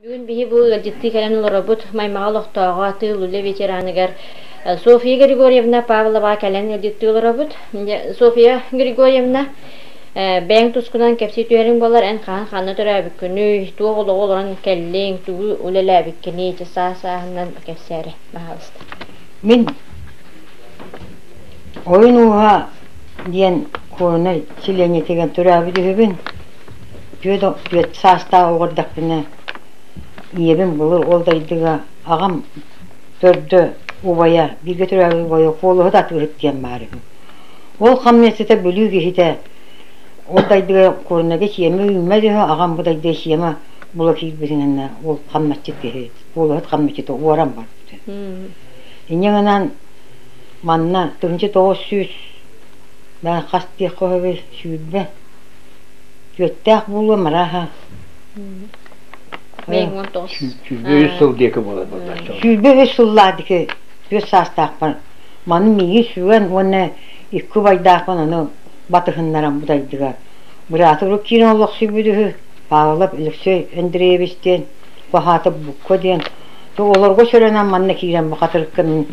Бүгүн биһи бу ыалдьыттыы кэлэн олоробут Маймаҕа олохтооҕо тыыл үлэ ветераныгар Софья Григорьевна Павлова кэлэн ыалдьыттыы олоробут. Софья Григорьевна, бэйэҥ тускунан кэпсии түһэриҥ буоллар, эн хаһан ханна төрөөбүккүнүй, туох олоҕу олорон кэллиҥ, тугу үлэлээбиккиний, саас-сааһынан кэпсээ эрэ, баһаалыста. Мин Ойун ууһа диэн Куонай сэлиэнньэтигэр төрөөбүт үһүбүн. Түөрт саастаах оҕо эрдэхпинэ ийэбин былыр ол дойдуга аҕам төрдө убайа, бииргэ төрөөбүт убайа Куолуһут атыыһыт диэн баар үһү. Ол хамнасыта Бүлүү киһитэ ол дойдуга Куорунайга сиэмэ үүммэт үһү, аҕам бу дойдуга сиэмэ була киирбитин кэннэ ол хамначчыт киһи, Куолуһут хамначчыта уоран барбыт. Инньэ гынан манна 1900 хас диэххэ сөбүй 20 Түөттээх буолуом арааһа. 19. Сүүрбэ үс сыл диэки буолар буоллар. 23 сыллаах диэки түөрт саастаахпар маны миигин сүгэн уонна икки убайдаахпын ону батыһыннаран будайдыга. Бырааты урут киирэн олохсуйбут үһү Павлов Алексей Андреевич диэн, Баһаатап Букка диэн. Олорго сөрөнөн манна киирэн бу Хатырыкка мин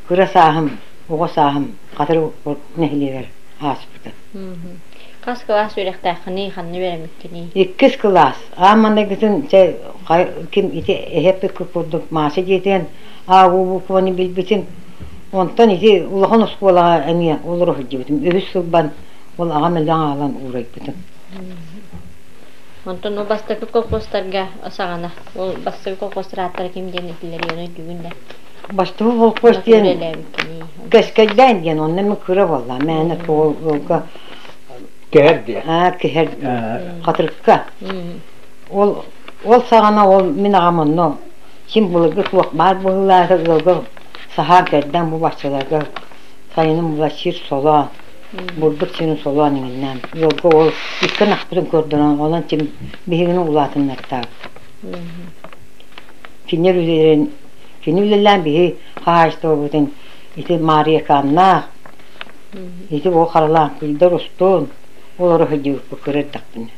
кыра сааһым, оҕо сааһым Хатырык нэһилиэгэр ааспыта. Хас кылаас үөрэхтээххиний, ханна үөрэммиккиний? Иккис кылаас. Аан маҥнайгытын чэ ким ити эһэппит курдук Маша дьиэтигэр ааҕыы букваны билбитим. Онтон ити улахан оскуолаҕа эмиэ олоро сылдьыбытым. Үһүс сылбан ол аҕам өлөн аҕалан уурайбытым. Онтон ол бастакы колхозтарга саҕана ол бастакы колхозтар ааттара ким диэн этилэр ону өйдүүгүн да? Бастакы колхоз диэн Кэскэйдээн диэн онно мин кыра буолла. Мээнэ туолга Кэһэр диэн. Аа, кэһэр хатырыкка. Ол ол саҕана ол мин аҕам онно син былыргы туох баар быһыылаата ыалга саһаан кэрдэн бу баччаларга сайынын була сир солоон бурдук сирин солоон иҥиннээн ыалга ол икки ынахпытын көрдөрөн онон тим биһигини улаатыннартаабыт. Кинилэр үлэлэрин кини үлэлээн биһи хаһаайыстыбабытын ити Маарыйакааннаах ити ол Харалаампыйдар устун олоро сылдьыбыппыт кыра эрдэхпинэ.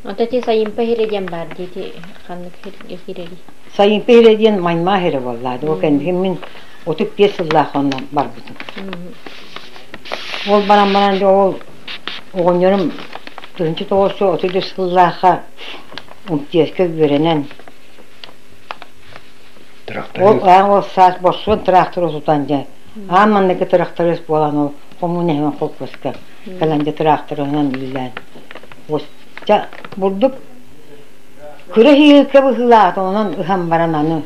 Онто ити Сайымпа иһирэ диэн баар дии ити ханнык иһирэрий? Сайымпа иһирэ диэн Маймаа иһирэ буоллаа. Ол кэнники мин 35 сыллаах онно барбытым. Ол баран баран дьэ ол оҕонньорум 1933 сыллаахха МТС-ка үөрэнэн Ол аан ол саас борсуон тыраахтары тутан дьэ аан манныгы тырахтарыыс буолан ол хомуна иһэн холкуоска кэлэн дьэ тыраахтарынан үлэлээн чэ бурдук кыра иһиилкэ быһыылаата онон ыһан баран аны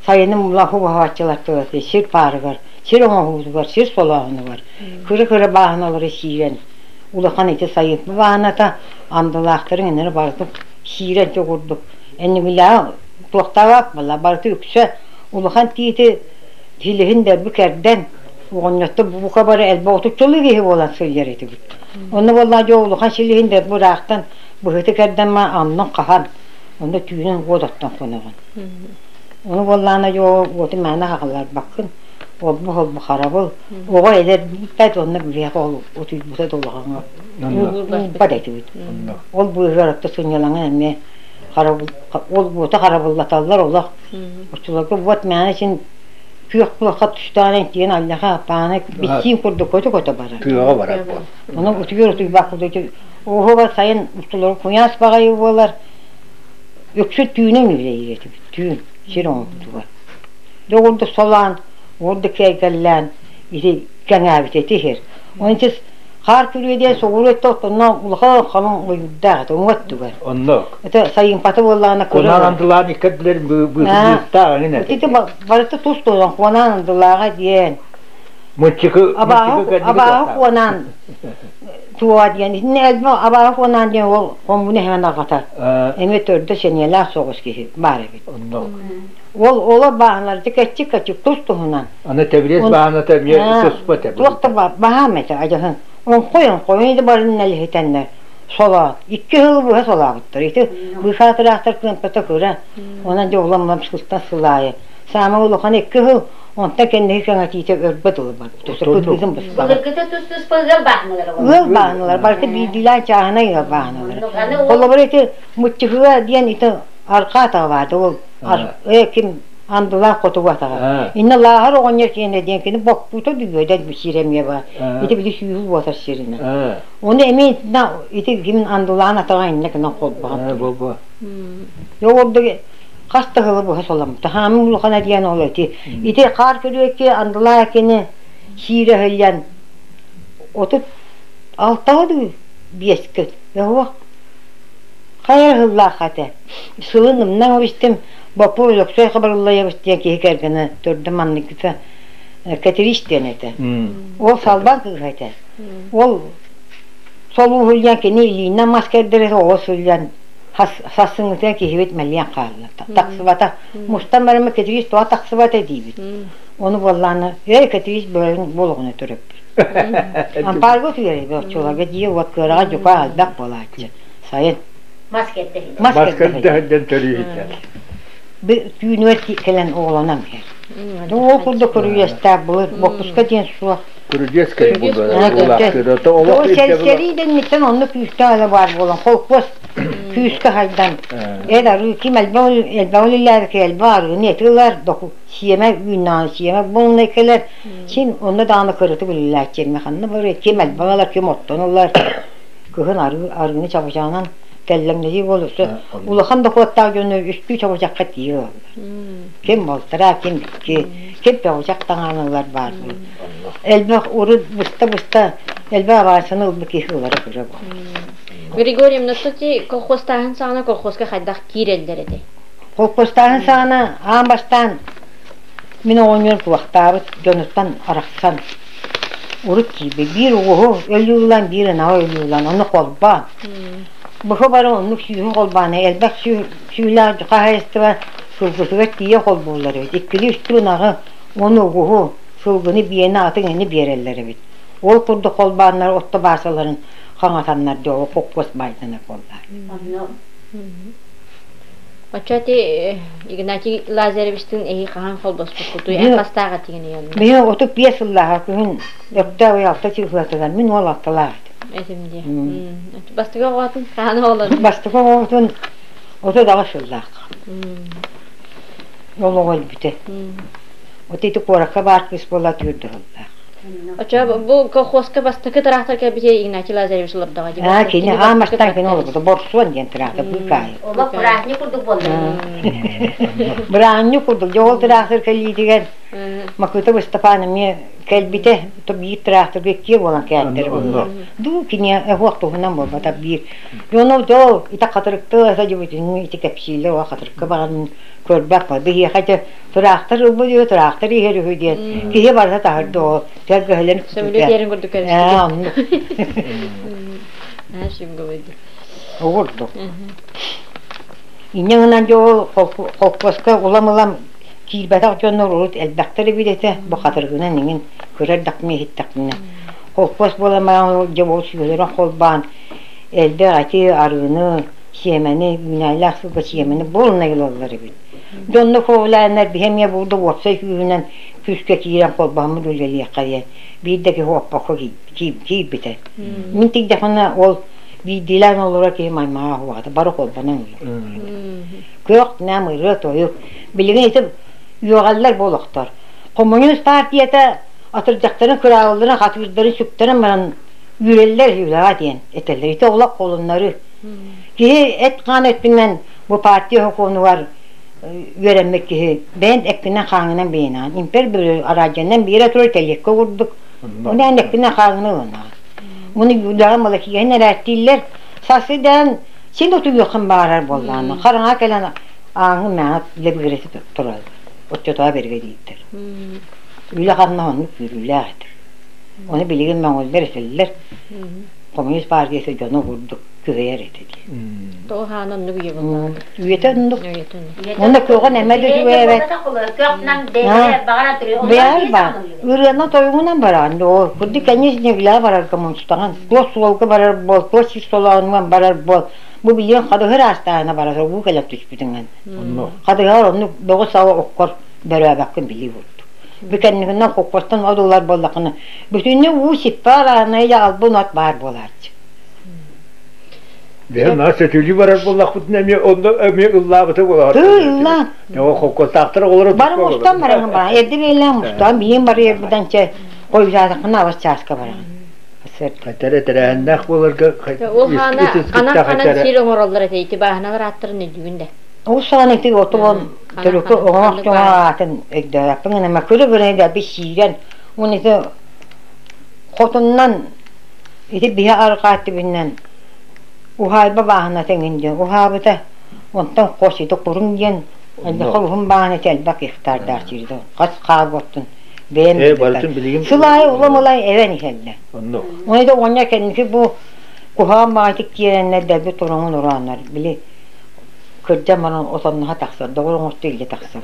сайыным улахан уһааччылар тылаты сир паарыгар сир оҥоһуутугар сир солооһунугар кыра-кыра бааһыналары сиирэн улахан ити сайыппы бааһыната андылаахтарын иннэрэ барытын сиирэн чэ курдук эннигилээх туохтаабат буолла барыта үксэ улахан тиити силиһин дэлби кэрдэн оҕонньоттор бука бары элбэх отуччалыы киһи буолан сылдьар этибит. Онно буоллаҕа дьэ улахан силиһин дэлби ыраахтан быһыты кэрдэн ма аннын хаһан онно түүнүн уот оттон хоноҕун. Ону буоллаҕына дьэ уоту мээнэ хаҕылларбаккын олбу холбу харабыл оҕо эдэр бүппэт онно билиэхэ ол утуйбута да улахаҥҥа уурбат этибит. Ол быыһыгар отто сынньалаҥын эмиэ ол уоту харабыллаталлар олох. Оччолорго уот мээнэ син күөх кулахха түстэҕинэ тиийэн аллаха аппааны биссиин курдук көтө-көтө барар. Тыаҕа барар буол. Ону утуйар утуйбат курдук оһуоба сайын устулары куйаас баҕайы буолар. Үксү түүнүн үлэлиир этибит. Түүн сир оҥоһуутугар. Дьэ ордук солоон, ордук кэйгэллээн ити кэҥээбит ити иһэр. Оны Хаар күрүө диэн соҕуруу өттө оттонно улахан халыҥ ойуурдаах этэ, уҥа өттүгэр. Оннук. Это сайыҥпата буоллаҕына кыра. Кунаан андылаан иккэрдилэр быыһыктаах эҥин этэ. Ити барыта тус туһунан куонаан андылааҕа диэн. Муччукы Абааһы куонаан туоа диэн. Итиннэ элбэх абааһы куонаан диэн ол хомуна иһэн аҕата. Эмиэ төрдө сэниэлээх соҕус киһи баар эбит. Оннук. Ол олор бааһыналар кэччик-кэччик тус туһунан. Аны тэбириэс бааһыната эмиэ туспа этэ. Туох да баһаам этэ адьаһын. Оҥхой-оҥхой да барын нэлиһитэннэр солоот. Икки сылы быһа солообуттар. Ити быыкаатыраахтар кыамтата кыра. Онон дьэ улам-улам сылтан сыл аайы. Саамай улахан икки сыл. Онтон кэнники кэҥэтиитэ өрбө дылы барбыт. Өссө кыргызын быстаҕа. Былыргыта тус-туспа ыал бааһыналара буолар. Ыал бааһыналар, барыта биирдиилээн чааһынай ыал бааһыналара. Холобура ити Муччуһуга диэн ити арҕаа атаҕа баарды ол ким андылаах хотугу атаҕа. Инна Лааһар оҕонньор киэнэ диэн кини боппута дүгүөдэн сир эмиэ баар. Ити били сүүһү буотар сиринэн. Оны эмиэ ити кимин андылаан атаҕа иннэ гынан холбоһон. Ол хас да сылы быһа соламмыта. Хаамын улахана диэн ол эти. Ити хаар көрүөкки андылаа кини сиирэ өһүллэн 36 дуу биэскэ өһуох хайа ыһыллаах этэ. Сылын ымнаҥ истим Боппу Өлөксөй Хабарыллаевич диэн киһи кэргэнэ төрдө манныкыта Кэтириис диэн этэ. Ол салбан кыыһа этэ. Ол солууһуйан кини илиинэн мас кэрдэрэ оҕо сылдьан сассыҥҥытыгар киһибит мэлийэн хаалла. Тахсыбата. Мустан бараммыт Кэтириис тоҕо тахсыбата диибит. Ону буоллаана, эй, Кэтириис бөлөҥ буолуҕуна төрөппүт. Ампаарга утуйар оччолорго дьиэ уот кыараҕа дьукаа элбэх буолааччы. Сайын. Мас кэрдэһин. Мас Мас кэрдэһин төрүүһүттэр. Түүнүгэр кэлэн оҕолонон иһэр. Ол курдук көрүдьүөстээх былыр боппуска диэн суох. Күрүдьүөс кэлин булла. Сэрии дэнниттэн онно күүстээх элэ баар буолан холкуос күүскэ хайдан эр арыы ким элбэх үлэлээбит элбэх арыыны эти ылар доку сиэмэ үүннэҕинэ сиэмэ буолунай кэлэр син онно даҕаны кырытык үлэлээччи ханна барыа ким элбэх ылар ким оттон ылар кыһын арыы арыыны чабычаҕынан тэллэҥнэтии буолуохса улахан дохуоттаах дьону үстүү чабычахха тиийэ ылаллар ким балтараа ким икки ким чабычах таҥаан ылар баар элбэх урут быста-быста элбэх абаансаны ылбыт киһи ылара көрө буолар. Григорьевна, кстати, колхозтааһын саҕана колхозка хайдах киирэллэр этэй? Колхозтааһын саҕана аан бастаан мин оҕонньор туохтаабыт дьонуттан арахсан урут киирбит. Биир оҕуһу өлүүлан, биир ынаҕы өлүүлан, ону холбоон. Быһа бары оннук сүүһүн холбоон, элбэх сүүлээх хаһаайыстыба сылгытыгар тиийэ холбууллар эбит. Иккили-үстүү ынаҕы, уон оҕуһу, сылгыны, биэни, аты иҥини биэрэллэр эбит. Ол курдук холбооннор отто баасаларын хаҥатаннар дьэ ол хоппуос баайданар буолла. Онно Оччо ити Игнатий Лазаревичтыын эһи хаһан холбоспуккутуй? Эн хастаах этигин онно? Биһи 35 сыллааҕа күһүн Өктөөп алта чыыһылатыгар мин уол алталаах этим. Этим дии. Бастакы оҕотун хаһан оҕолорун? Бастакы оҕотун 38 сыллаах. Ол оҕо өлбүтэ. Вот ити куоракка баар кыыс буола түүрдэ сыллаах. Очо бу колхозка бастакы тыраахтар кэлбитэ Игнатий Лазаревич олордоҕо дии. Аа, кини аан бастаан кини олорбута. Борсуон диэн тыраахтар быыкаайы. Олох бырааһынньык курдук буолла. Бырааһынньык курдук. Дьэ ол тыраахтар кэлиитигэр Макыта Ыстапаан эмиэ кэлбитэ. Биир тыраахтарга иккиэ буолан кээттэр буолла. Дуу кини эһуох туһунан буолбата биир. Дьону дьол ити хатырыкты садьыбытын ити кэпсииллэр ол хатырыкка баран көрбөх биһиэхэ дьэ Тыраахтар ылбыт үһү, тыраахтар иһэр үһү диэн киһи барыта таһырда ол тэлгэһэлэрин Сөмөлүөт иһэрин курдук Ээ, оннук. Аа, сүмгүбүт. Угурдук. Инньэ гынан дьэ ол холкуоска улам-улам киирбэтэх дьоннор урут элбэхтэр эбит этэ. Бу хатырыгынан иҥин көрөр дахпына иһиттэхпинэ. Холкуос буолан баран дьэ ол сүөлэрин холбоон элбэх эти, арыыны, сиэмэни, үүнээлээх сылга сиэмэни буолунай ылаллар эбит. Дьонно көҕүлээннэр биһи эмиэ булду уопсай күүһүнэн күүскэ киирэн холбоһоммут үлэлиэххэ диэн биир да киһи оппокко киирбитэ. Мин тиийдэхпинэ ол биирдиилээн олорор киһи маймаҕа уһуоҕата бары холбонон олорор. Көх нэм ырыа тойук. Билигин ити үөҕэллэр буолуохтар. Коммунист партията атырдьахтарын кыраалларын хатыырдарын сүктэрэн баран үүрэллэр үлэҕэ диэн этэллэр. Ити олох холуннары. Киһи эт-хаан өттүнэн бу партия сокуонугар үөрэммит киһи бэйэн эккинэн-хааҥҥынан бэйэнаҕын импер бөрө араадьаннан биэрэ турар тэлиэккэ курдук уну эн эккинэн-хааҥҥынан ылынаҕын уну үлэҕин малакиһын эрээттииллэр сарсыардан син утуйуоххун баҕарар буоллаҕына хараҥа кэлэн ааҥҥын мээнэ лэбигирэтэ тураллар оччотоҕо бэргэ дииллэр үлэ ханна оннук күүрүүлээх этэ ону билигин мөҥүллэр этэллэр коммунист партиясы дьону курдук күһэйэр этэ дии. Тоҕо хаана оннук үйэ буоллаҕа. Үйэтэ оннук. Уонна көҕөн эмэ да үчүгэй Бэйэр баар. Ырыана тойугунан бараҕын. Оо, курдук кэннис үлэҕэ барарга мунчутаҕын. Туос суолга барар буол, туос сир солоонуган барар буол. Бу билиэн хадыһыр аастаана барар, уу кэлэн түспүтүҥэн. Хадыһар оннук бөҕү саҕа оккор бөрөөбөккүн билии курдук. Бүкэннигинэн холкуостан одуулар буоллаххына, бүтүннүү уу сиппэ араанай албын от баар буолааччы. Бэйэм наһаа сөтүөлүү барар буоллахпытына эмиэ онно эмиэ ыллаабыта буолар. Тыы ыллаан. Оҕо холкуостаахтар оҕолоро Бары мустан бараҥын баа. Эрдэ биэлээн мустан, биин барыйарбытан чэ, хойутаатаххына абас чааска бараҕын. Хайтара тэрээһиннээх буоларга Ол хаана ханан ханан сир оҥороллор этэ ити бааһыналар ааттарын өйдүүгүн да. Ол саҕана ити оту төрүкү оҥоох дьоҥо аатын өйдөөбөппүн гына күрү гына дэлби сиирэн уон ити хотуннан ити биһи арҕаа түбүнэн уһаайба бааһыната эҥин диэн уһаабыта онтон хос ити куруҥ диэн элбэх уһун бааһына элбэх гектардаах сирдэ хас хаалбыттын бэйэм сыл аайы улам-улам эбэн иһэллэр. Оны да оҕонньор кэнники бу куһаҕан баҕайытык киирэннэр дэлби туруҥун урааннар били кырдьан баран отонноһо тахсар, доҕор оҥосто илдьэ тахсар.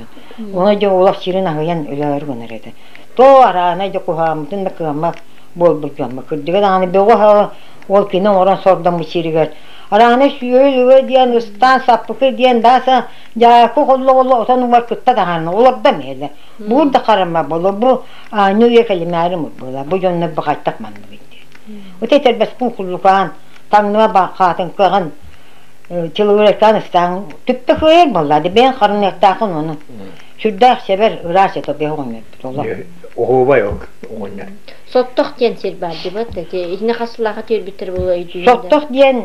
Ону дьэ олох сирин аһыйан өлөөрү гынар этэ. Тоо араанай дьэ куһаҕаммытын да кыаммат буолбут дьоммут. Кырдьыга даҕаны бөҕө ол кини оҥорон сордоммут сиригэр араанай сүөһү диэн ыстаан саппыкы диэн дааса дьаакы холло-холло отон угар кытта даҕаны олордом иһэлэ. Буур да харама буолуо, бу аанньа үйэ кэлимээри буола, бу дьоннор бахайтах маннык дии. Вот этэрбэспин куллукаан, таҥныма баахаатын кыаҕын чылыгырайкаан ыстаан түптэ кыайар буолла, бэйэн харыныахтаахын ону. Сүрдээх сэбэр ыраас это бэһ оҕонньорбут олох. Оһуобай оҕонньор. Соттох диэн сир баар дибат итини хас сыллааха түөрбүттэр буолуо өйдүүбүн Соттох диэн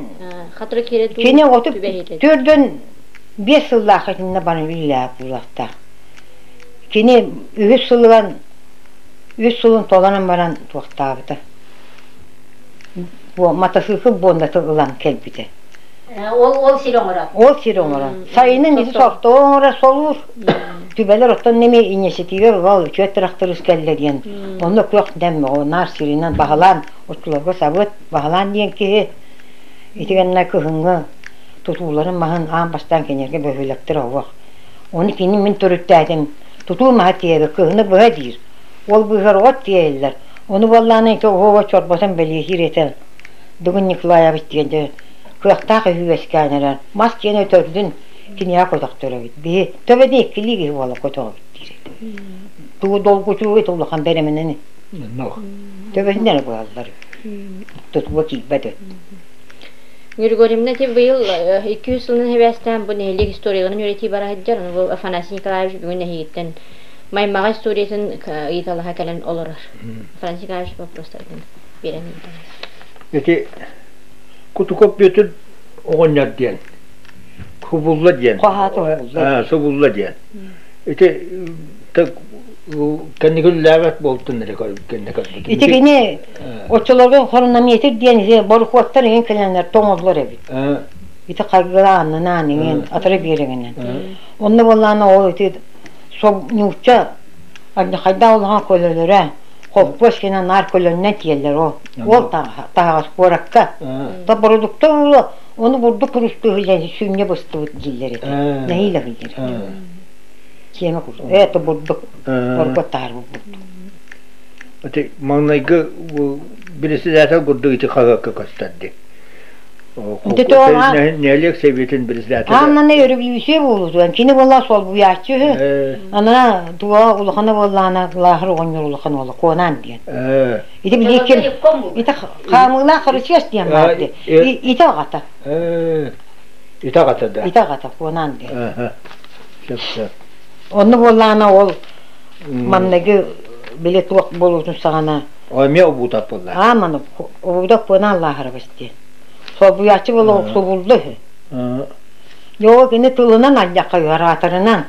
хатыры киирэ кини оту төрдөн 5 сыллаах итиннэ баран үлэлээбит буолуохтаах. Кини үһүс сылыгар үс сылын толорон баран туохтаабыта. Бу матасыыкыл буондаты ылан кэлбитэ. Ол ол сир оҥорор. Ол сир оҥорор. Сайынын ити сортоо оҥорор солуур. Түбэлэр оттон нemi инициатива бал үчүөт тырахтырыс кэллэ диэн. Онно күөх дэм наар сиринэн баһылаан оччолорго сабыат баһылаан диэн киһи ити гэннэ кыһыҥҥы тутууларын маһын аан бастаан кинилэргэ бөһүөлэктэр оһох Ону кини мин төрүттээтим, тутуу маһа тиэйэбит, кыһыны быһа диир. Ол быыһыгар от тиэйэллэр. Ону буоллаҕына ити оһуоба чорботон бэлиэтиир этэ. Дугун Николаевич диэн дьэ кыахтаах үһү үөскээн эрэр. Мас диэн өтөрдүн киниэхэ көтөхтөрөбүт. Биһи төбөтүн иккилии киһи буола көтөҕөбүт диир этэ. Тугу долгутууга ити улахан бэрэминэни. Төбөтүн эрэ быһаллар. Тутууга киирбэт өт. Григорьевна ити быйыл 200 сылынан сибээстээн бу нэһилиэк историяларын үөрэтии бара сылдьар. Ону бу Афанасий Николаевич бүгүн эһигиттэн Маймаҕа историятын ыйыталаһа кэлэн олорор. Афанасий Николаевич вопростаргын биэрэн ыытабын. Ити Кутуков Бүөтүр оҕонньор диэн Хубулла диэн. Хоһаата Субулла диэн. Ити кэнники үллээбэт буолтун эрэ кэннэ көрбүтүм. Ити кини оччолорго хронометр диэн ити борухуоттар иҥин кэлэннэр тоҥоллор эбит. Ити харгылааннанаан иҥин атара биэрэгинэн. Онно буоллаана ол ити нуучча хайдах улахан көлөлөрө холкуос кэнэ наар көлөннөн тиэллэр ол. Ол таһаҕас куоракка. То бородукта уулу ону бурдук курустуу сүнньэ быстыбыт дииллэр этэ. Нэһиилэ билэр. Сиэмэ курдук. Это бурдук. Оргот таһар бурдук. Ити маҥнайгы председатель курдук ити хаһыакка көстөрдү. Нэһилиэк сэбиэтин председателэ. Ааннаны өрөбүлүүсүйэ буолуутугар кини буолла солбуйааччы үһү. Ана туга улахана буоллаана лааһыр оҕонньор улахан уола Куонаан диэн. Ити билии ким ити хаамыылаах Харысиас диэн баар Ити аҕата. Ити аҕата да. Ити аҕата Куонаан диэн. Онно буоллаҕына ол манныгы били туох буолуутун саҕана Эмиэ обуутап буолла. Аа маны обуутап буолан лааһарабыс диэн. Солбуйааччы буола охсубулла үһү. Йоо кини тылынан ардьахха ыараатарынан.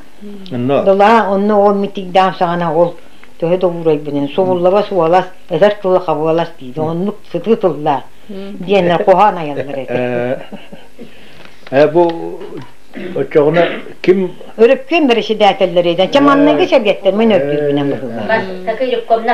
Дылаа онно ол митигдаан саҕана ол төһө да уурайбынын субуллабас уолас этэр тыла хабыалас диidi оннук сытыы тыллаах диэннэр хоһоон айаллар этэ. Бу Оччоҕуна ким Өрөпкүөн бэрэсэдээтэллэринэн чэ манныгы сэбиэттэр мин өрдүүрбүнэн быһыылаах.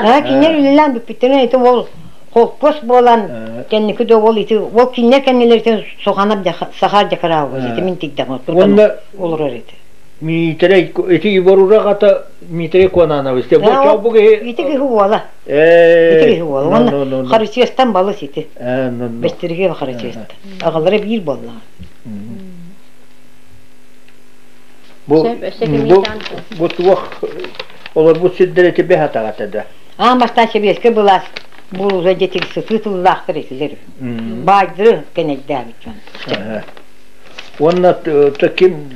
Аа кинилэр үлэлээн бүппүттэрин ити ол холкуос буолан кэнники да ол ити ол кинилэр кэннилэриттэн Суханов Сахар Дьакараабыс ити мин тигдэҕим Уонна олорор ити. Миитэрэй ити Егор ата Миитэрэй Куонанович бу чообу киһи Ити киһи уола. Ити киһи уола. Уонна Харычыастан балыс ити. Бэстиригэ Харычыастан. Аҕалара биир буоллаҕа. Бу бу бу туох Олорбут сирдэрэ ити бэһ атаҕата да. Аан бастаан сэбиэскэй былаас буолуута дьэтиг сытыы тыллаахтар этилэр. Баайдары кэнэйдээбит дьон. Уонна ким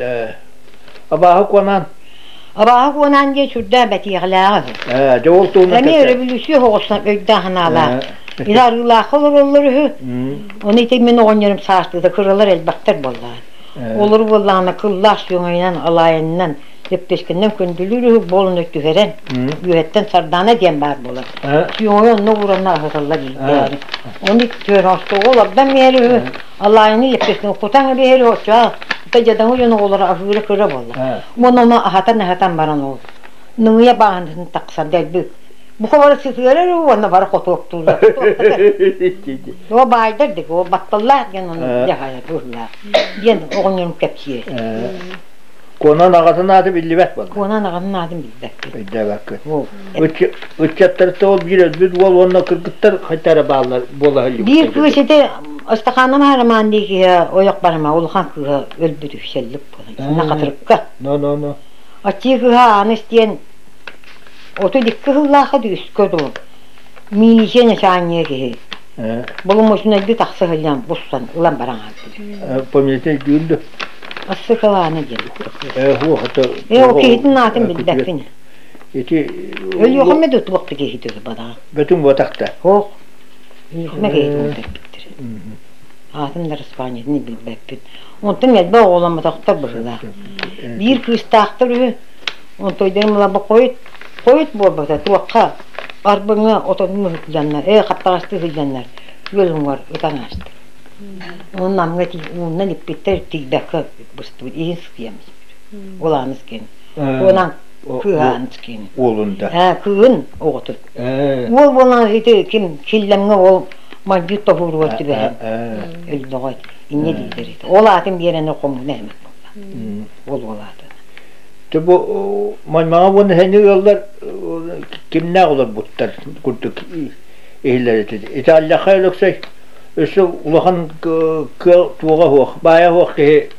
абааһы куонаан? Абааһы куонаан диэн сүрдээх бэтиэхэлээҕэ үһү. Дьэ ол туһунан Эмиэ өрөбүлүүсүйэ оҕустан өйдөөх санаалаах. Ити арыылаахха олороллор үһү. Ону ити мин оҕонньорум саастыыта кыралар элбэхтэр буоллаҕа. Олору буоллаҕына кыллаах сүөҥэйинэн, алаайанынан Лэппиэскэннэн күндүлүүр үһү буолан түһэрэн, үөһэттэн сардаана диэн баар буолар. Сүөҥэйи онно ууранна аһаталлар иирдээри. Ону түөрөҥстөҕө олордон биэрэр үһү, алаайаны лэппиэскэни кутан биэрэр үһү, оччоҕо дьадаҥы дьон оҕолоро аһыыра кыра буолла. Уонна ону аһатан-аһатан баран ол ныҥыйа бааһынатын тахсар дэлби бука бары сытыарар үһү уонна бары хотуоктууллар. О баайдар дик, о батталлаах диэн ону дьаһайар быһыылаах диэн оҕонньорум кэпсиир. Куонан аҕатын аата биллибэт буолла. Куонан аҕатын аатын билбэппин. Өйдөөбөккүн. Ыччаттарыттан ол биир өлбүт уол уонна кыргыттар хайта эрэ бааллар буола сылдьыбыттар. Биир кыыс ити Ыстахаана Маһарамаан дии киһи ойох барыма улахан кыыһа өлбүт үксэллик буолан. Инна Хатырыкка. Но но но. Аччыы кыыһа Ааныс диэн 32 сыллаахха үскэ дуу милиция начальнига киһи. Боломуочунайдыы тахса сылдьан буссан ылан баран хаалбыт. Помните өйдүүр Ассыкалаана диэн. Ээ, Ээ, ол киһитин аатын билбэппин. Ити Өлүөхүмэ да туох да киһитэ бадаҕа. Бөтүҥ буотахта. Суох. Өлүөхүмэ киһитин билбэппиттэр. Аатын да Испаниятын билбэппин. Онтон элбэх оҕоломмотохтор быһыылаах. Биир кыыстаахтар үһү. Онтойдорум ылаба хойут, хойут буолбата туохха арбыҥа отонун ыһыктыганнар, ээ хаптаҕастыы сылдьаннар күөл уҥуор ытан аастар. Онон Намҥа ууннан иппиттэр тиийбэккэ быстыбыт иһин сытыйан испит. Ол ааныс киэн. Онан кыыһааныс киэн. Уолунда. Ээ кыыһын оҕотун. Уол буолан ити ким Киллэмҥэ ол мандьыыт тоһууругар түбэһэн өллөҕө инньэ дииллэр ити. Ол аатын биэрэн хомуна эмит буолла. Ол уол аатын. Те бу Маймаҕа уонна эһэни ыаллар кимнээх олорбуттар курдук иһиллэр ити. Италияха Өлөксөй өссө улахан кыал туоҕа суох, баайа суох киһи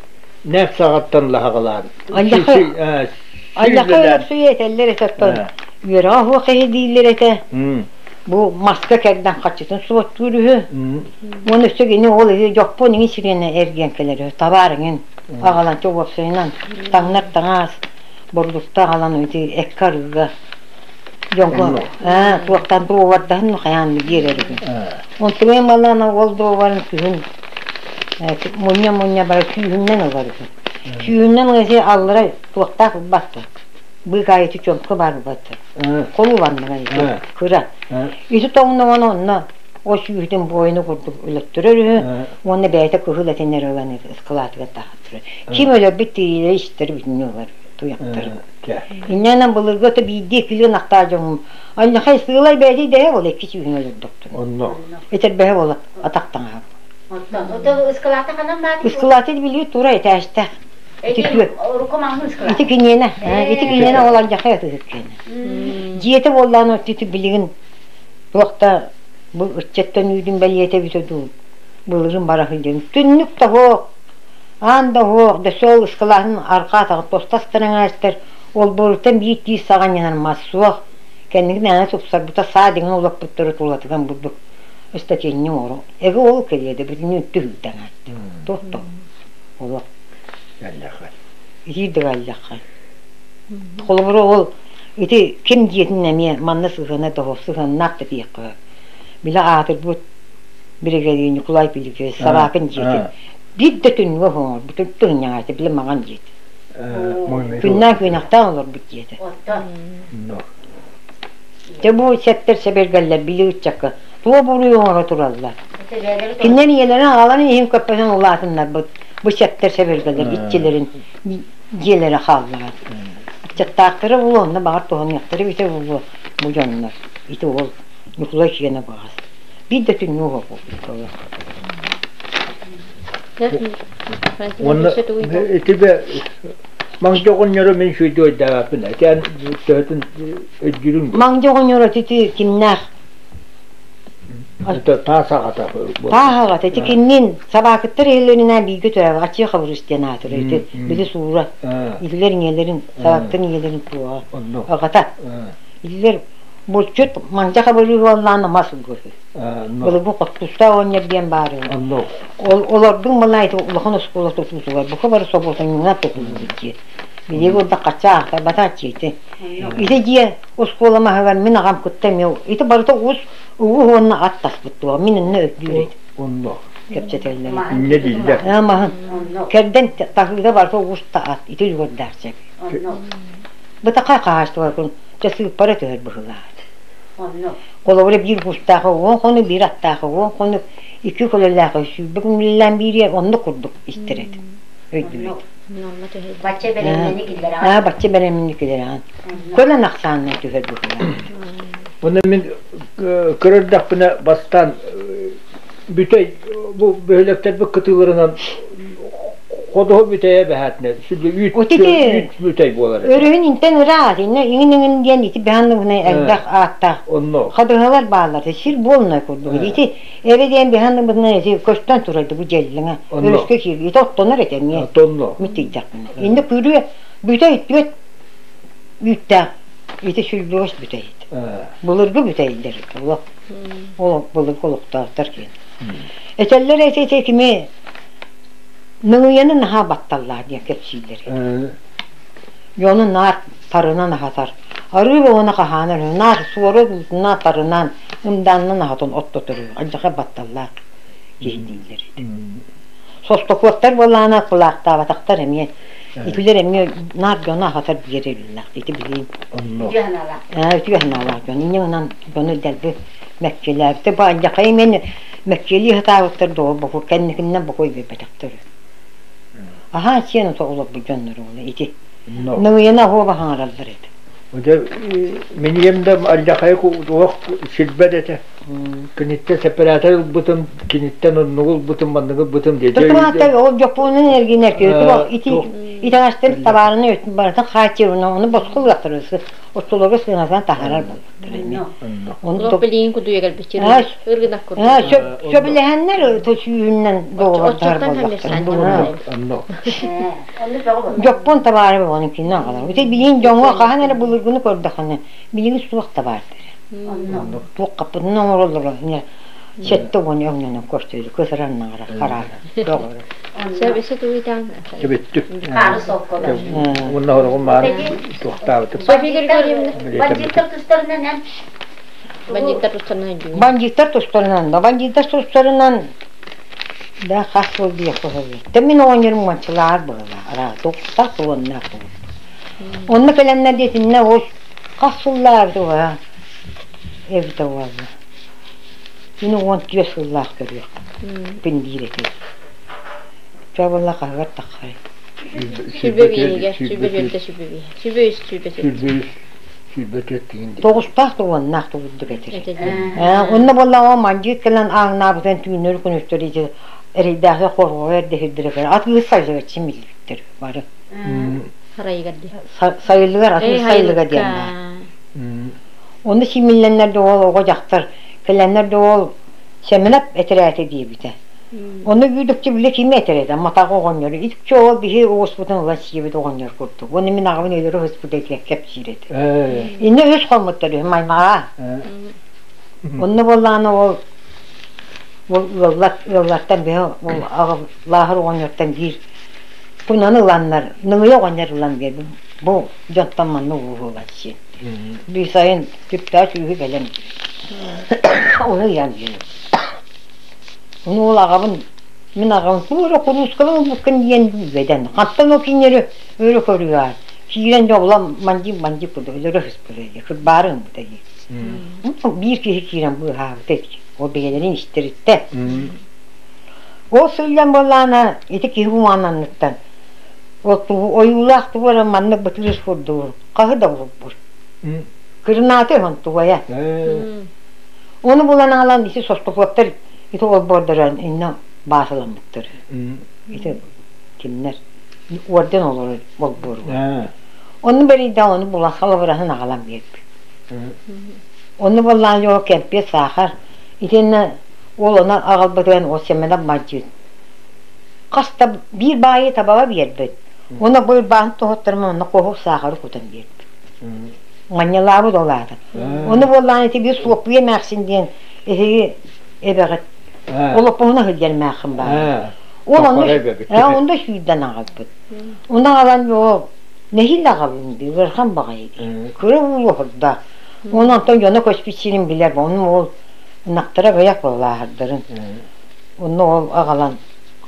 нэп саҕаттан лаһаҕалаан. Аллаха Өлөксөй этэллэр этэ үөрэҕэ суох киһи дииллэр этэ. Бу маска кэрдэн хаччытын суоттуур үһү. Уонна өссө кини ол иһи дьоппуон иҥин сириэнэ эргиэн кэлэр үһү. Табаар иҥин аҕалан уопсайынан таҥнар таҥаас бордукта аҕалан ити эккэ арыыга дьоҥҥо туохтан дуобардаһын хайаан биэрэр үһү. Онтугай малаана ол дуобарын күһүн мунньа-мунньа бара сүүһүнэн ылар үһү. Сүүһүнэн ылар аллара туохтаах ылбаттар. Быыкаайыты чөмпкө баар ылбаттар. Холуланнара кыра. Ити тоҥноҕуна онно ол сүүһүтүн буойуну курдук өлөттөрөр үһү уонна бэйэтэ кыһыл этин эрэ ылан ыскылаатыгар таһааттарар. Ким өлөрбүт тиийэ истэр бүтүннүү ылар туйахтарын. Инньэнэн былыргы ото биирдии килиэн ахтаа дьоҥум Аллахай сыылай бэйэтий дэһэ буола икки сүүһүн өлөрдөхтүн. Онно. Этэрбэһэ буола атах таҥаһа. Оттон ыскылаата ханан баар? Ыскылаата билии тура этээстээх. Ити Ити киниэнэ, ити киниэнэ ол алдьархай атыыһыт киэнэ. Дьиэтэ буоллаан ити билигин туох да бу ыччаттан үүтүн бэлиэтэ эбитэ дуу былырын бара сылдьан түннүк да суох, аан да суох, да суол ыскылааһын арҕаа атаҕын тостастан эҥээстэр олбуоруттан биир тиис саҕанньанар мас суох, кэнники мээнэ тупсарбыта саа диҥҥэ улаппыттара тулатыган бурдук ыстатыйанньа оҥоро эгэ ол кэлиэ да бүтүннүү түһүлтэн аатты туох да олох итиир да галлахха холобура ол ити ким дьиэтин эмиэ манна сыһыана да сыһыаннаах да диэххэ били аатырбыт биригэдьиир Ньукулай Пилиппиевич Сабаакын дьиэтин биир да түннүгэ оҥорбут тыһынньаҥаата били маҥан дьиэтин Күннээн күөнэхтээн олорбут диэтэ. Дьэ бу сэптэр сэбиргэллэр били ыччакка туох буруйу оҥоро тураллар. Кинилэр ийэлэрин аҕаларын иһин көппөтөн улаатыннарбыт бу сэптэр сэбиргэллэр иччилэрин дьиэлэрэ хааллаҕа. Ыччаттаахтара буолуо онно баҕар туһаныахтара эбитэ буолуо бу дьоннор. Ити уол Ньукулай сиэнэ баҕас. Биир да түннүк оһох буолбут. Уонна итибэ маҥдьа оҕонньоро мин сүүйдү өйдөөбөппүн этэн төһөтүн өйдүүрүҥ Маҥдьа оҕонньоро ити кимнээх? Таас аҕата. Таас аҕата. Ити киннин собакыттар иһэллэринэн бииргэ төрөөбүт Аччыы Хабырыыс диэн аатыра. Ити били суура. Итилэр ийэлэрин, собактар ийэлэрин туоҕа. Аҕата. Итилэр булчут Мандьа Хабырыыс уоллаан мас ылгыһы. Былыргы Хоттуста оҕонньор диэн баар үһү. Ол олордуҥ балай ити улахан оскуола тутуутугар бука бары собуотунньугунан тутуллубут дьиэ. Биһиги урда хачча аахтарбатах дьиэтэ. Ити дьиэ оскуола маһыгар мин аҕам кытта эмиэ ити барыта уус Угуһ уонна ат таспыт дуо? Мин онно өйдүүр этим. Онно. Кэпсэтэллэр. Инньэ дииллэр. Аа маһын. Кэрдэн таһыыта барыта уус та ат. Ити үлүгэрдээх сөп. Бытахай хаһаайыстыба күн чэ сыыппара түһэр быһыылаах. Холобура биир кустаах уон хонук, биир аттаах уон хонук, икки көлөлөөх 20 күнүллээн биириэ оннук курдук истэр этим. Өйдүүр этим. Бачча бэлэмнэни киллэрэҕин. Аа, бачча бэлэмнэни киллэрэҕин. Көлөн ахсаанынан түһэр быһыылаах. Уонна мин көрөрдөхпүнэ бастаан бүтэй бу бөһүөлэктэрбит кытыыларынан ходуһу бүтэйэ бэһээтинэ сүллү үүт үүт бүтэй буолар этэ. Өрүһүн интэн ыраат, инне иҥин-иҥин диэн ити бэһанныгына элбэх ааттаах Онно. Хадыһалар бааллар, сир буолунай курдук. Ити эбэ диэн бэһанныгына ити көстөн турар бу дьэллиҥэ. Өрүскэ киир. Ити оттонор этэ эмиэ. Оттонно. Митийдэхпинэ. Инне күрүө бүтэй түөт үүттээх ити сүлбүөс бүтэйит. Былыргы бүтэйдэр олох ол былыргы олохтоохтор диэн. Этэллэр эти ити кими Ныгыйаны наһаа батталлаах диэн кэпсииллэр. Дьону наар тарынан аһатар. Арыы оҕону хаһаанар наар суора уутунан тарынан ымдаанынан аһатан оттотор алдьархай батталлаах киһи дииллэр этэ. Состокуоттар буоллаҕына кулаахтаабатахтар эмиэ Итилэр эмиэ наар дьону аһатар биэрэллэр ити билигин. Үтүө санаалаах. Үтүө санаалаах дьон. Инньэ гынан дьону дэлби мэкчилээбитэ. Бу алдьархайы эмиэ мэкчилии сатаабыттар дуо бу кэнникинэн бокуой биэрбэтэхтэр. Аһаан сиэн ото олорбут дьоннор уола ити. Ныгыйана оһуоба хаҥараллар этэ. Дьэ, мин ийэм да алдьархайы туох сирбэт этэ. Киниттэн сэппэрээтэр ылбытым, киниттэн оннугу ылбытым, манныгы ылбытым диye. Тутумаатта ол Дьоппуонун эргинэр ити итэҕэстэр табаарыны өттүн барытын хааччыйна ону босхо ылыахтара остолорго сыанатынан таһаарар буолбуттар эмиэ. Ону билигин кудуйа кэлбит ыргынак курдук. Сөбүлэһэннэр сүүһүнэн доҕордоһор буоллахтар. Дьоппуон табаары буолан кинин аҕалар. Ити билигин дьоҥҥо хаһан эрэ былыргыны көрдөххүнэ билигин суох табаардар. Туоххаппытын оҥороллоро 70 өҥнөнөн көрсөйдү кысыраннаҕара хараара доҕоро. Сөбүсэ тугуйтаан. Сөбүттүк. Хаары солколор. Уонна хороҕун маары туохтаабытым. Софья Григорьевна. Бандиттар тустарынан эн Бандиттар тустарынан дьүҥ. Бандиттар тустарынан да бандиттар тустарынан да хас сыл диэх көһөбүт. Тэ мин оҕонньорум манчылаар быһыла араа туохтаах туоннаах Онно кэлэннэр диэтиннэ ой хас сыллаабыт уһа эбитэ буолла. Мин 14 сыллаах көрүөх күн диир этим. Чэ буолла хаһыгар таххай. Сүбэ биэһигэр, сүбэ түөртэ сүбэ биэһэ. Сүбэ үс, сүбэ түөрт. Сүбэ үс, сүбэ түөрт деген Тоҕустаах да уоннаах да курдук этэр. Онно буоллаҕа мандьыыт кэлэн ааҥнаабытын түүннэри күнүстэри ити эрэйдээхи хорҕоҕо эрдэһирдэрэ кэлэн атыыр сайылыгаччы миллибиттэр бары. Харайыгар дии. Сайылыгар атыыр сайылыга диэн баар. Онно симиллэннэр да ол оҕо дьахтар кэлэннэр да ол Сэмэнэп этэрээтэ диэбитэ. Ону үүдэкчи бile кими этэр этэ, матаҕа оҕонньору. Итиччэ ол биһи оҕуспутун ыла сиэбит оҕонньор курдук. Уонна мин аҕабын өлөрө сыспыт этэ кэпсиир этэ. Инне үс хоммуттар үһү маймаҕа. Онно буоллаҕына ол ол ыаллар ыаллартан биһи ол аҕа лааһыр оҕонньортон биир кунаны ыланнар ныҥыйа оҕонньор ылан биэрбит. Бу дьонтон манна ууһула сиэн. Биир сайын түптээх сүүһү кэлэн ону ыйан биэрэр. Ону ол аҕабын мин аҕабын тугу эрэ куруускалан ылбыккын диэн бэдэн хантан ол кинилэри өрө көрүөҕэ киирэн дьэ улам мандьык-мандьык курдук өлөрө сыспыта дии кырбаары ылбыта дии биир киһи киирэн быыһаабыта дии ол бэйэлэрин истэриттэн ол сылдьан буоллаҕына ити киһи умааннаныттан ол тугу ойуулаах тугу эрэ маннык бытырыыс курдугу хаһы да булбут кырнааты ыһан тугайа Ону булан аҕалан ити состукуоптар ити олбуордарын иннэ баасыламмыттар. Ити кимнэр орден олорор олбуоругар. Онну бэрийдэ ону булан халабыраһын аҕалан биэрбит. Онну буоллаан дьоо кэмпиэт саахар Итиннэ ол ону аҕалбытыгар ол Сэмэнэп мадьыын хас да биир баайы табаҕа биэрбит. Уонна бу ырбааһын тоһуттарым онно куоһук саахары кутан биэрбит. Манньалаабыт ол аата. Ону буоллаан ити биир Суоппуйа эмээхсин диэн эһиги эбэҕит олоппоһуна сылдьар эмээххин баара. Ол онно онно сүүрдэн аҕалбыт. Ону аҕалан ол нэһиилэ аҕаллым дии, ыарахан баҕайы дии. Кыра уулуһурдаах. Онон онтон дьоно көспүт сирин билэр, ону ол ынахтара аҕыйах буоллааһырдарын. Онно ол аҕалан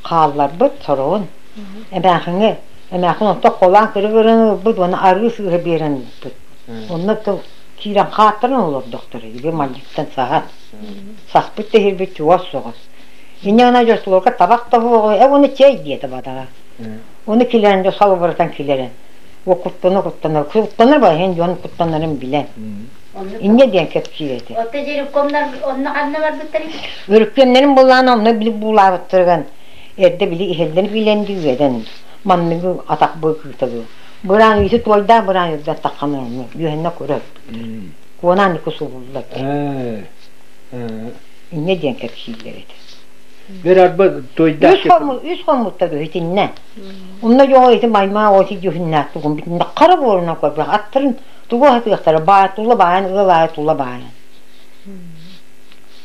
хаалларбыт сороҕун. Эмээхиҥҥэ эмээхин онто холаан кыры-кырын ылбыт уонна арыы сыыһа биэрэн ыыппыт. Онно киирэн хааттаран олордохторо, иби мальдиктан саһан. Саспыт тэһирбит чугас соҕус. Инньэ гынан дьослуорга табах тоһуоҕу, э уонна чэй диэтэ бадаҕа. Ону килэрэн дьо салыбыратан килэрэн. О куттана куттана куттанар ба дьон куттанарын билэн. Инньэ диэн кэпсиир этэ. Отто жеребкомнар онно ханна барбыттарый? Өрүккүөмнэрин буллаан онно били буулаабыттарыган эрдэ били иһэллэн билэн дүүгэдэн манныгы атах быыкыытабы. Быраан үйүтү туойдаах быраан үрдэ таххан онну үөһэннэ көрөр. Куонаан икки субуллар. Инньэ диэн кэпсииллэр этэ. Бир арба туойдаах Үс хоммуттар үһүтиннэ. Онно дьоҕо ити маймаа оти дьүһүннээх тугун бүтүннэ хара буорунан көрбөх аттарын тугу аһатыахтара баа тула баайан ыал аайы тула баайан.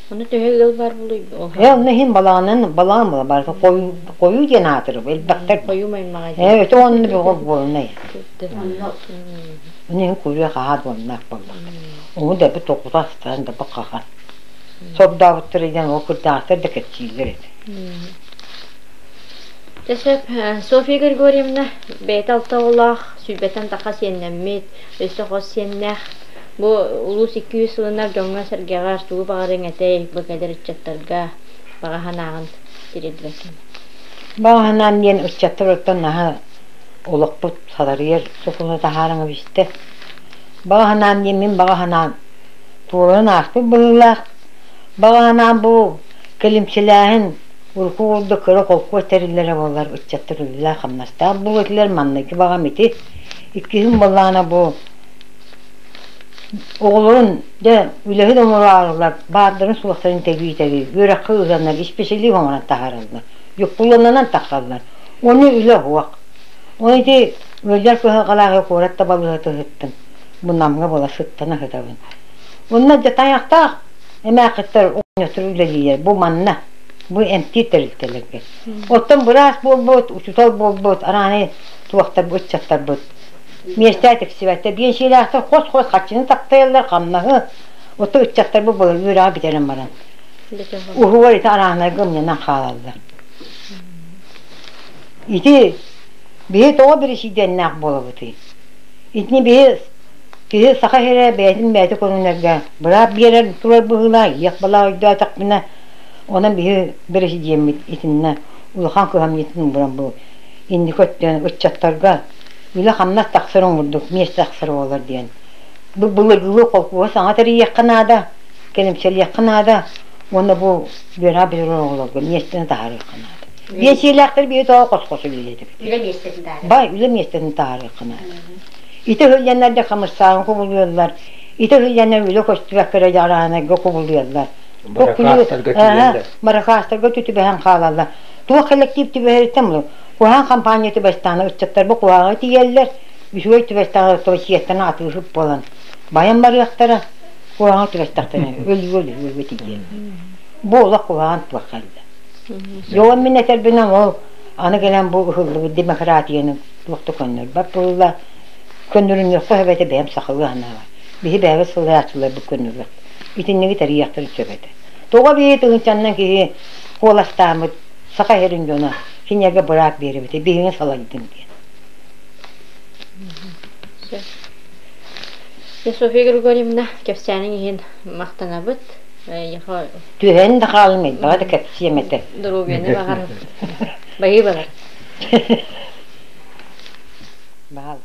Ону төһө ыал бар булуй? Э, онно иһин балаҕанын балаҕан була барыта хойуу хойуу диэн аатырып элбэхтэр. Хойуу маймаҕа диэн. Э, өтө онно бөҕө буолунай. Ону иһин куруйа хаһаа дуоннаах буоллах. Ону да бу тоҕута астаран да бу хахан. Сордообуттар диэн ол кырдьаҕастар да кэпсииллэр этэ. Дьэ сөп, Софья Григорьевна бэйэтэ алта оҕолоох, сүүрбэттэн тахса сиэннэммит, өссө хос сиэннээх. Бу улуус 200 сылынар дьоҥҥо-сэргэҕэ тугу баҕарыаҥ этэй, бу кэлэр ыччаттарга баҕа санааҕын тириэрдибэккин. Баҕа санаам диэн ыччаттар оттон наһаа олохпут сатарыйар сокуону таһааран эбистэ. Баҕа санаам диэн мин баҕа санаам туолан ааспыт быһыылаах. Баҕа санаам бу кэлимсилээһин урукку курдук кыра холкуос тэриллэрэ буоллар ыччаттар үлэлээх-хамнастаах буолуо этилэр. Манныгы баҕам ити. Иккиһин буоллаҕына бу оҕолорун дьэ үлэһит оҥороорулар баардарын-суохтарын тэбии-тэбии үөрэххэ ыытаннар исписэлиис оҥорон таһаараллар. Дьуппуланан тахсаллар. Ону үлэ суох. Ол ити ыалдьар кыһалҕалаах куорат да балыыһата ыһыттым. Бу Намҥа буола сыттана сытабын. Онно дьэ тайахтаах эмээххиттэр оҕонньоттор үлэлииллэр. Бу манна, бу эмтиир тэрилтэлэргэ. Оттон быраас буолбут, учуутал буолбут, арааны туохтарбыт, ыччаттарбыт миэстэ тиксибэттэр. Биэнсийэлээхтэр хос-хос харчыны таптайаллар, хамнаһы. Оттон ыччаттарбыт былыр үөрэҕи бүтэрэн баран уһугар ити араанайга ымньанан хаалаллар. Ити биһи тоҕо бирисидиэннээх буолабытый? Итини биһи киһи саха сирэ бэйэтин бэйэтэ көрүнэргэ быраап биэрэр турар быһыылаах, иэх балаа өйдөөтөхпүнэ, онон биһи бэрэсидьиэммит итиннэ улахан кыһамньытын ууран бу инники өттүнэн ыччаттарга үлэ-хамнас тахсар оҥордук, миэстэ тахсар буолар диэн. Бу былыргылыы холкуоһу саҥа тэрийиэххэ наада, кэлимсэлиэххэ наада уонна бу үөрэҕи бүтэрэр оҕолорго миэстэни таһаарыахха наада. Биэнсийэлээхтэр биһи тоҕо хос-хос үлэлиэтибит? Үлэ миэстэтин таһаарыахха. Бай, үлэ миэстэтин таһаарыахха наада. Ити ыһылланнар да хамырсааҕын кубулуйаллар, ити ыһылланнар үлэ көстүбэккэ эрэ дьараанайга кубулуйаллар. Баракаастарга тиийэллэр. Баракаастарга түбэһэн хаалаллар. Туох коллектив түбэһэриттэн булу. Куһаҕан компания түбэстэҕинэ ыччаттарбы куһаҕаҥҥа тиийэллэр, үчүгэй түбэстэҕинэ тоҕо атыыһыт буолан байан барыахтара, куһаҕаҥҥа түбэстэхтэринэ өлүүгэ-өлүүгэ тиийэллэр. Бу олох куһаҕан туох кэллэ. Дьон мин этэрбинэн ол аны кэлэн бу ыһыллыбыт демократияны туох да көннөрбөт буолла. Көннөрүнүөххэ сөп этэ бэйэм сахалыы санаабар. Биһи бэйэбит салайааччыларбыт көннөрүөх. Итинниги тэрийиэхтэрин сөп этэ. Тоҕо биһи тыһыынчаннан киһи куоластааммыт саха сирин дьоно кинилэргэ быраап биэрэбит, биһигини салайдын диэн. Софья Григорьевна, кэпсээниҥ иһин махтанабыт. Түһэн да хаалым элбэҕи да кэпсиэм этэ. Доруобуйаны баҕарабыт. Баһыы балар. Баал.